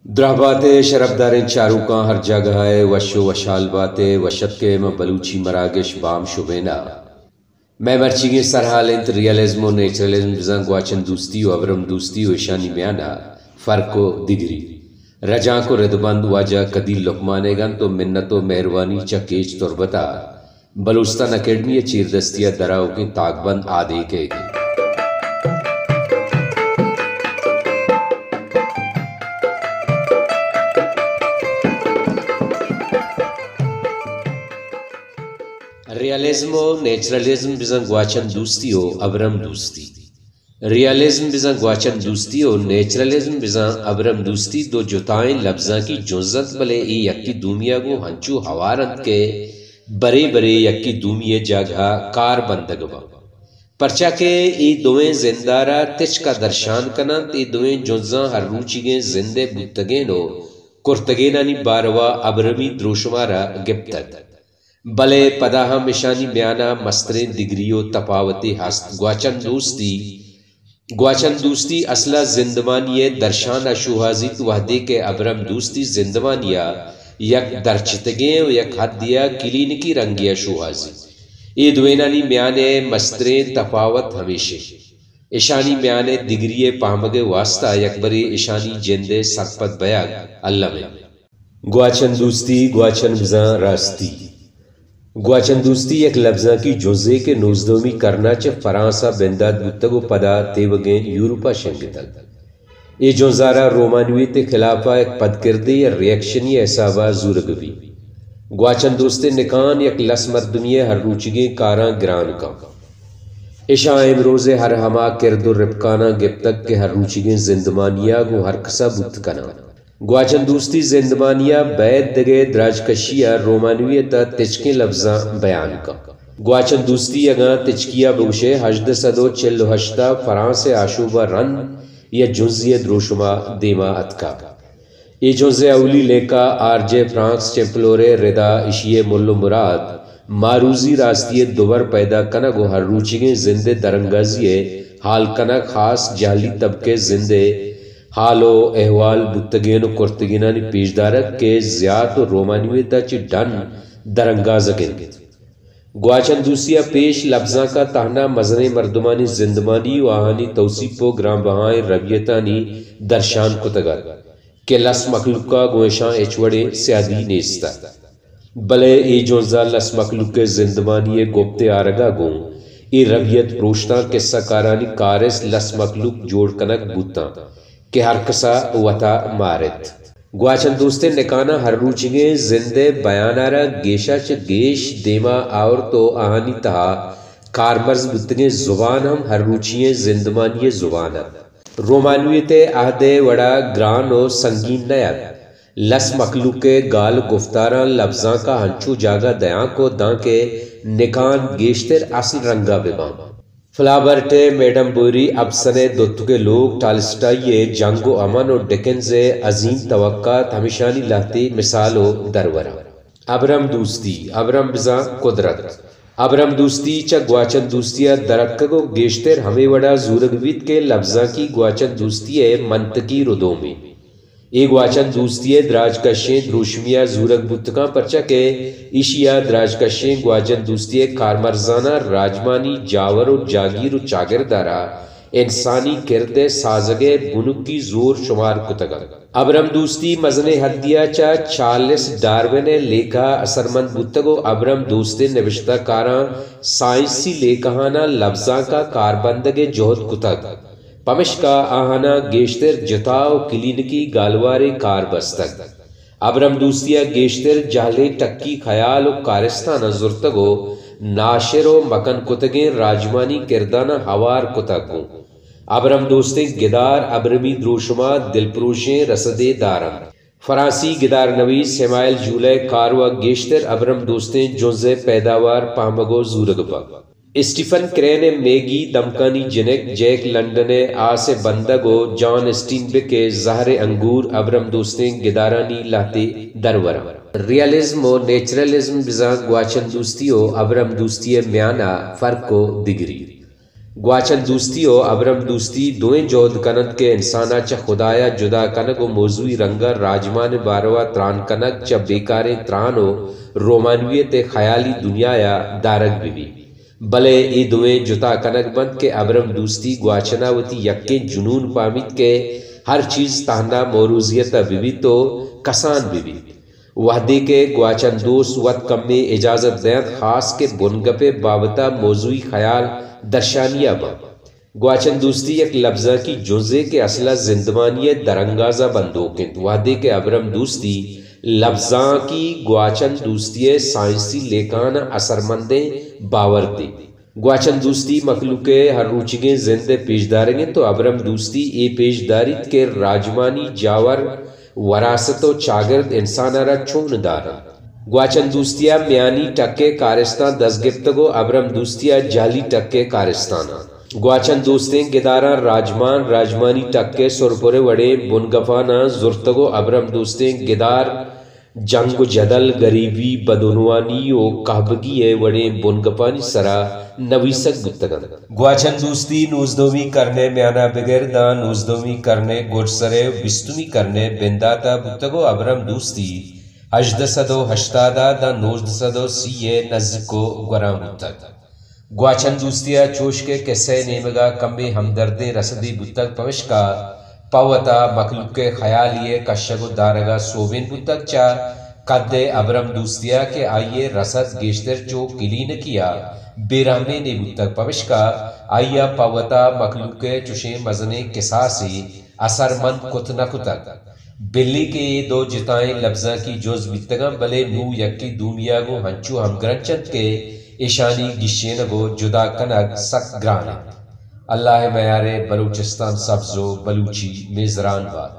دراہ بات ئے شرپداریں چاروکاں، ہر جاگہ ءَ وش ءُ وشحال بات ئے۔ وش اتک ئے ماں بلوچی مراگش بام شبین ءَ۔ مئے مرچیگیں سرحال اِنت ریئلزم ءُ نیچرلزم، بزاں گواچن دوستی ءُ ابرم دوستی ءُ ایشانی میان ءَ فرق ءُ دگری۔ رجانک ءُ ردبند واجہ قدیر لقمان ئیگ اَنت ءُ منت ءُ مہروانی چہ کیچ تربت ءَ بلوچستان اکیڈمی ءِ چیردستی ءَ درآؤکیں تاکبند آدینک ئیگ اِنت۔ ریئلزم ءُ نیچرلزم بزاں گواچن دوستی ءُ ابرم دوستی۔ ریئلزم بزاں گواچن دوستی ءُ نیچرلزم بزاں ابرم دوستی دو جتائیں لبزانکی جنز اَنت، بلے اے یکے دومی ءَ گوں ہنچو ہوار اَنت کہ برے برے یکے دومی ءِ جاگہ ءَ کار بندگ بنت۔ پرچا کہ اے دوئیں زند ءَ را تچک ءَ درشان کن اَنت، اے دوئیں جنزاں ہر روچیگیں زند ءِ بوتگین ءُ کرتگینانی باروا ابرمی دروشم ءَ را گپتگ۔ بلے پدا ہم اشانی میان ءَ مستریں دگری ءُ تپاوتے ہست۔ گواچن دوستی، گواچن دوستی اصل ءَ زندمانی ءِ درشان ءَ شوہازیت، وہدے کہ ابرم دوستی زندمانی ءَ یک درچتگیں ءُ یک حدے ءَ کلینکی رنگے ءَ شوہازیت۔ اے دوئینانی میان ءَ مستریں تپاوت ہمیش اِنت۔ اشانی میان ءَ دگری ءِ پہمگ ءِ واستا یکبرے اشانی جند ءِ سرپد بیگ الم اِنت۔ گواچن دوستی، گواچن بزاں راستی۔ گواچن دوستی یک لبزانکی جنزے کہ نوزدہمی کرن ءَ چہ فرانس ءَ بندات بوتگ ءُ پدا تیوگیں یورپ ءَ شنگتگ۔ اے جنز ءَ را رومانویت ءِ خلاف ءَ یک پدکردے یا ریئیکشنی ءِ حساب ءَ زورگ بیت۔ گواچن دوستیں نکان یک لس مردمی ءِ ہر روچیگیں کاراں گران کنت۔ اشاں امروز ءِ ہر ہما کرد ءُ رپکاناں گپتگ کہ ہر روچیگیں زندمانی ءَ گوں ہر کس ءَ بوت کن اَنت۔ گواچن دوستی زندمانی ءَ بید دگہ دراجکشی ءَ رومانویت ءَ تچکیں لبزاں بیان کنت۔ گواچن دوستی اگاں تچکی ءَ بگوش ئے، ہژدہ سد ءُ چل ءُ ہشت ءَ فرانس ءِ آشوب ءَ رند یا جنزی ءِ دروشم ءَ دیم ءَ اتکگ۔ اے جنز ءِ اولی لیکہ آر جے فرانکس چیمپلور ءِ ردا اشی ءِ مول ءُ مراد ماروزی راستی ءِ دوبر پیدا کنگ ءُ ہر روچیگیں زند ءِ درانگازی ءِ ہال کنگ، خاص جہلی طبقہ ءِ زند ءِ حال ءُ احوال، بوتگین ءُ کرتگینانی پیشدارگ کہ زیات ءُ رومانویت ءَ چہ ڈن درانگازگ اِنت۔ گواچن دوستی ءَ پیش لبزانک ءَ تہنا مزنیں مردمانی زندمانی ءُ آہانی توسیپ ءُ گرانبہائیں ربیتانی درشان کتگ اَت کہ لس مخلوق ءَ گوں اشاں ہچ وڑیں سیادی نیست اَت۔ بلے اے جنز ءَ لس مخلوق ءِ زندمانی ءِ گپت ءِ آرگ ءَ گوں اے ربیت پروشتاں، کسہ کارانی کارست لس مخلوق جوڑ کنگ بوتاں کہ ہر کس ءَ وت ءَ مارت۔ گواچن دوستیں نکاناں ہر روچیگیں زند ءِ بیان ءَ را گیش ءَ چہ گیش دیم ءَ آورت ءُ آہانی تہا کارمرز بوتگیں زبان ہم ہر روچی ئیں زندمانی ءِ زبان اَت۔ رومانویت ءِ عہد ءِ وڑ ءَ گران ءُ سنگین نہ اَت۔ لس مخلوق ءِ گال ءُ گفتاراں لبزانک ءَ انچو جاگہ دیان کت دانکہ نکان گیشتر اصل رنگ ءَ بہ باں۔ فلابرٹ ءِ میڈم بوری، ابسن ءِ دوتک ءِ لوگ، ٹالسٹائی ءِ جنگ ءُ امن ءُ ڈکنز ءِ عظیم توقعات ہمیشانی لہتے مثال ءُ درور اَنت۔ ابرم دوستی، ابرم بزاں قدرت۔ ابرم دوستی چہ گواچن دوستی ءَ دراتکگ ءُ گیشتر ہمے وڑ ءَ زورگ بیت کہ لبزانکی گواچن دوستی ءِ منطقی ردومے۔ اے گواچن دوستی ءِ دراجکشیں دروشمے ءَ زورگ بوت کنت، پرچا کہ ایشی ءَ دراجکشیں گواچن دوستی ءِ کارمرزاناں راجمانی جاور ءُ جاگیر ءُ چاگرد ءَ را انسانی کرد ءِ سازگ ءِ بنکی زور شمار کتگ اَنت۔ ابرم دوستی مزنیں حدے ءَ چہ چارلس ڈارون ءِ لیکہ ءَ اثرمند بوتگ ءُ ابرم دوستیں نبشتہ کاراں سائنسی لیکہاناں لبزانک ءَ کاربندگ ءِ جہد کتگ۔ پمشکا آہاناں گیشتر جتا ءُ کلینکی گالوارے کار بستگ۔ ابرم دوستی ءَ گیشتر جہلیں ٹکی خیال ءُ کارستاناں زرتگ ءُ ناشر ءُ مکن کتگیں راجمانی کرداناں ہوار کتگ۔ گوں ابرم دوستیں گدار ابرمی دروشم ءَ دلپروشیں رسدے دار اَنت۔ فرانسی گدارنویس ہمایل ژولے ءِ کاروا گیشتر ابرم دوستیں جنز ءِ پیداوار پہمگ ءُ زورگ بنت۔ اسٹیفن کرین ءِ میگی، دمکانی جنک، جیک لنڈن ءِ آس ءِ بندگ ءُ جان اسٹین بک ءِ زہر ءِ انگور ابرم دوستیں گدارانی لہتے درور اَنت۔ ریئلزم ءُ نیچرلزم بزاں گواچن دوستی ءُ ابرم دوستی ءِ میان ءَ فرق ءُ دگری۔ گواچن دوستی و ابرم دوستی دوئیں جہد کننت کہ انسانا چہ خدایا جدا کنگ و موضوعی رنگا راجمان باروا تران کنگ چہ بیکاریں تران و رومانویت خیالی دنیایا دارگ بہ بیت۔ بلے اے دوئیں جتا کنگ بنت کہ ابرم دوستی گواچنا وتی یکیں جنون پامیت کہ ہر چیز تہنا موروزیتا بہ بیت و کسان بہ بیت۔ وہدے کہ گواچن دوست وت کمے اجازت دینت، خاص کہ بنگپے بابتا موضوعی خیال درشانیا بنت۔ گواچن دوستی یک لبزانکی جنزے کہ اصلا زندمانی درانگازا بندوک انت۔ وہدے کہ ابرم دوستی لبزانکی گواچن دوستی سائنسی لیکہانا اثرمندیں باور دیت۔ گواچن دوستی مخلوق ء ہر روچیگیں زند ء پیش دارگ انت و ابرم دوستی اے پیش داریت کہ راجمانی جاور، وراثت و چاگرد انسان ء را چون دار انت۔ گواچن دوستی ء میانی ٹک ء کارستان دزگپتگ و ابرم دوستی ء جہلی ٹک ء کارستان انت۔ گواچن دوستیں گداراں راجمان، راجمانی ٹک ء سرپر ء وڑیں بنگپاناں زرتگ و ابرم دوستیں گدار جنگ و جدل، گریبی، بدعنوانی و کہبگی ء وڑیں بنگپانی سرا نویسگ بوتگ انت۔ گواچن دوستی نوزدہمی کرن ء میانا بگر داں نوزدہمی کرن ء گڈسر ء بیستمی کرن ء بنداتا بوتگ و ابرم دوستی ہژدہ سد و ہشتاد ء داں نوزدہ سد و سی ء نزیک و گوراں بوتگ۔ گواچن دوستی ء چوش کہ کسہ ء نیمگ ء کمے ہمدردیں رسدے بوتگ، پمشکا پہ وتا مخلوق ء خیالی ء کشگ و دارگ ء سوبین بوتگ۔ چہ قد ء ابرم دوستی ء کہ آئی ء رسد گیشتر چو کلینکی ء بے رحمیں نے بوتگ، پمشکا آئی ء پہ وتا مخلوق ء چشیں مزنیں کساسے اثرمند کت نہ کتگ۔ بلے کہ اے دو جتائیں لبزانکی جنز بیتگاں، بلے نوں یکے دومیا گوں ہنچو ہمگرنچ انت کہ ایشانی گیشینگ و جدا کنگ سک گران انت۔ اللہ ء میار ء بلوچستان سبز و بلوچی میزران بات۔